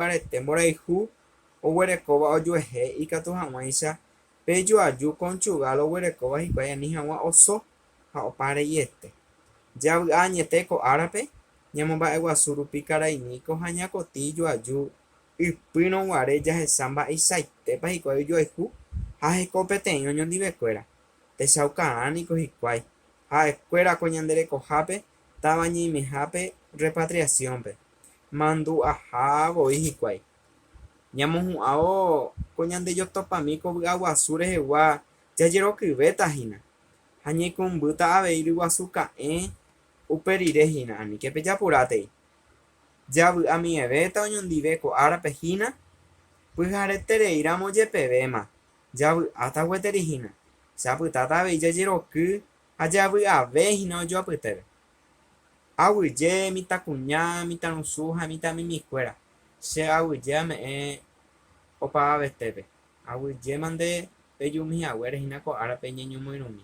Mbarete mborayhu oguerekóva ojuehe ikatu hag̃uáicha pe joaju conyugal oguerekóva hikuái ani hag̃ua oso ha opa reiete. Javy'a añete ko árape ñamomba'eguasu rupi karai Niko ha Ñakotĩ joaju ypýrõ guare jahecha mba'eichaitépa hikuái ojoayhu ha heko peteĩ oñondivekuéra. Techaukarã niko hikuái, ha'ekuéra ko ñande rekohápe táva ñeimehápe repatriación-pe. Mandu'aha voi hikuái. Ñamohu'ãvo ko ñande jotopami ko vy'aguasu rehegua jajerokyvéta hína, ha ñaikũmbýta avei ryguasu ka'ẽ upe rire hína, aníke pejapurátei. Javy'amievéta oñondive ko árape hína, pyhareterei ramo jepevéma, javy'áta gueteri hína. Japytáta avei jajeroky ha javy'ave hína ojoapytépe. Aguyje mitãkuña, mitãrusu ha mitãmimikuéra, che aguyje ame'ẽ opavavetépe. Aguyjéma nde pejumi haguére hína ko árape ñañomoirũmi.